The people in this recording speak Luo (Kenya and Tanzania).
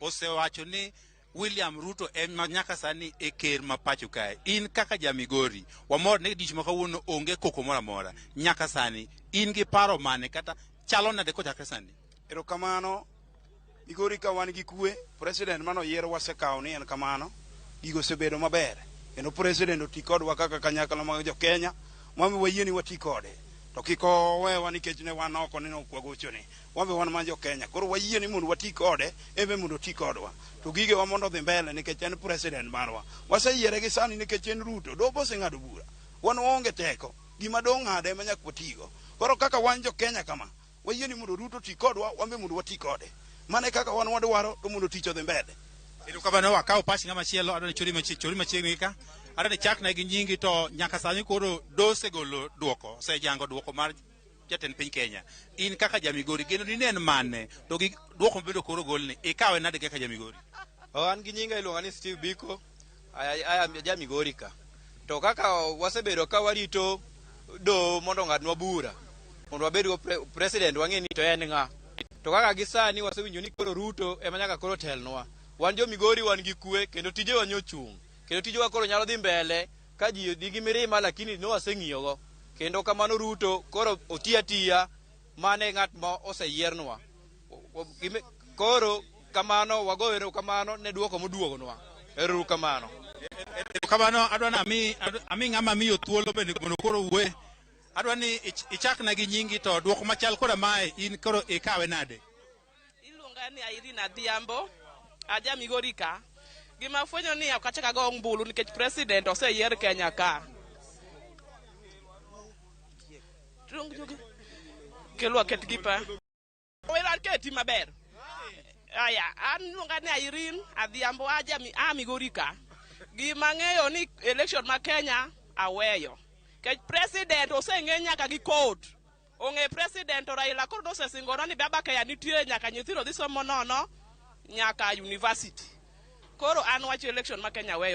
Osewacho ni William Ruto ema nyaka sani e ker ma pacho kae. In kaka ja Migori, wamor ni odiochieng' ma kawuono onge koko moro amora. Nyaka sani, in gi paro mane kata chalo nade kochakre sani? Erokamano. Migori ka wan gi kwe, president mane oyier wasekawo ni en kamano. Gigo osebedo maber. Kendo president oti kodwa kaka kanyakla mag jo Kenya, mwambe wayie ni wati kode. To kik owewa nikech ne wan oko ni ok wagochone. Wan be wan mana jo Kenya. Koro wayie ni mondo wati kode, en be mondo oti kodwa. To gigewa mondo odhi mbele nikech en president marwa. Waseyiere gi sani nikech en Ruto. Doho oseng'ado bura. Wan waonge teko. Gima doho ong'ado ema nyaka watigo. Koro kaka wan jo Kenya kama, wayie ni mondo Ruto oti kodwa, wan be mondo wati kode. Mano e kaka wan wadwaro to mondo tich odhi mbele. Erokamano, wakawo pach ng'ama chielo, adwa ni chori machiegni, chori machiegni ka. Adwa ni chakna gi nyingi to nyaka sani koro doho osegolo duoko, osejango duoko mar jatend piny Kenya. In kaka ja Migori, geno ni ne en mane to gi duoko mabedo koro golni, ikawe nade kaka ja Migori? Oh, an gi nyinga iluonga ni Steve Biko, aya ja Migori ka. To kaka wasebedo ka warito doho mondo ong'adnwa bura, mondo wabed go pre president wang'e ni to en ng'a. To kaka gi sani wasewinjo ni koro Ruto ema nyaka koro telnwa. Wan jo Migori wan gi kwe kendo tijewa nyochung'. Kendo tijewa koro nyalo dhi mbele ka ji nigi mirima lakini ne waseng'iyogo. Kendo kamano Ruto koro oti atiya mane ng'at ma oseyiernwa. Koro kamano wago erokamano ne duoko moduogonwa. Ero kamano. Erokamano adwa ni ami ami ng'ama miyo thuolo bende mondo koro wuoye. Adwa ni ichakna gi nyingi to duoko machal koda mae in koro ikawe nade? Iluonga ni Irene Adhiambo, aja Migori ka. Gima afwenyo ni ok achak ago ombulu nikech president oseyier Kenya ka. Kelo aket gi pa. Wera aketi maber. Aya, an iluonga ni Irene Adhiambo aja a Migori ka. Gima ang'eyo ni election ma Kenya aweyo. Nikech president oseng'e nyaka gi court. Ong'e president to Raila koro nosesingore ni Baba Kenya nitie nyaka nyithindo dhi somo nono nyaka university. Koro an wach election ma Kenya weyo.